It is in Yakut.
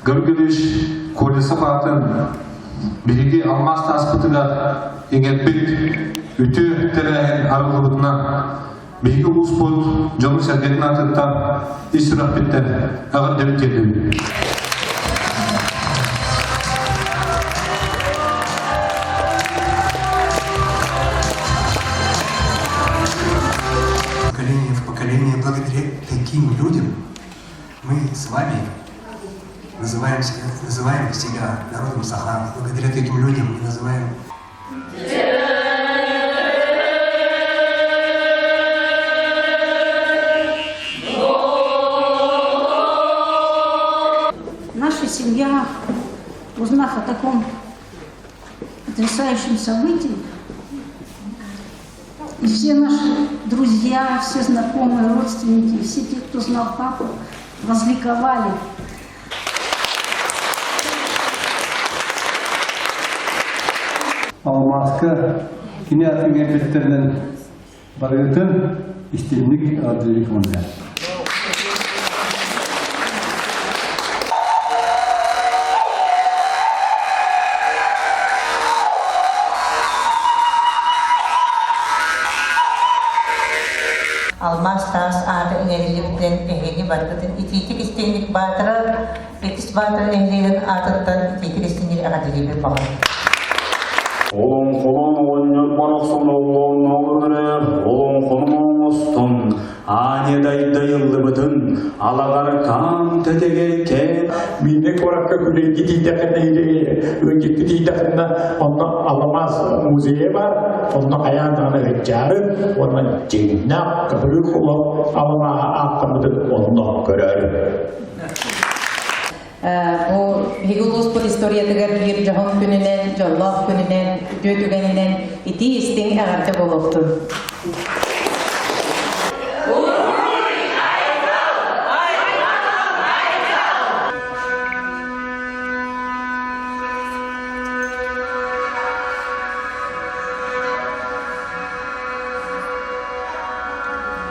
Гаврилович Колесов аатын биһиги алмаас тааспытыгар иҥэрбит үтүө тэрээһин арыллыбытынан биһиги улууспут дьону-сэргэтин аатыттан ис сүрэхпиттэн эҕэрдэбин тиэрдэбин. Поколение в поколение благодаря таким людям мы с вами называем себя, называем себя народом Саха. Благодаря таким людям мы называем Наша семья, узнав о таком потрясающем событии, и все наши друзья, все знакомые, родственники, все те, кто знал папу, возликовали. Алмааска кини атын эпиттэринэн барыгытын истинник ардыырык мунна. Алмаас таас аата иҥэриллибитинэн эһиги барыгытын итиитик истиҥник баатырар, иккис баатыр нэһилиэгин аатыттан итиитик истиҥник эҕэрдэлиибин баҕарабын. Олоҥхолоон оҕонньор барахсан оллоонноолун эрэ олоҥхону оҥостон ааньа дайдайыллыбытын алаҕар каам тэтэгэй кээн Миинэ куоракка күлэйги тиийдэххинэ или ыалдьыкка тиийдэххинэ онно Аламаас музейа баар, онно хайаан даҕаны ыһыччаарын уонна дьиҥнээх көмүлүк олох Аламааһа ааттаммытын онно көрөөрү. Бу биһиги улууспут историятыгар биир дьоһун күнүнэн, дьоллоох күнүнэн, үтүө түгэнинэн итии истиҥ эҕэрдэ буолуохтун.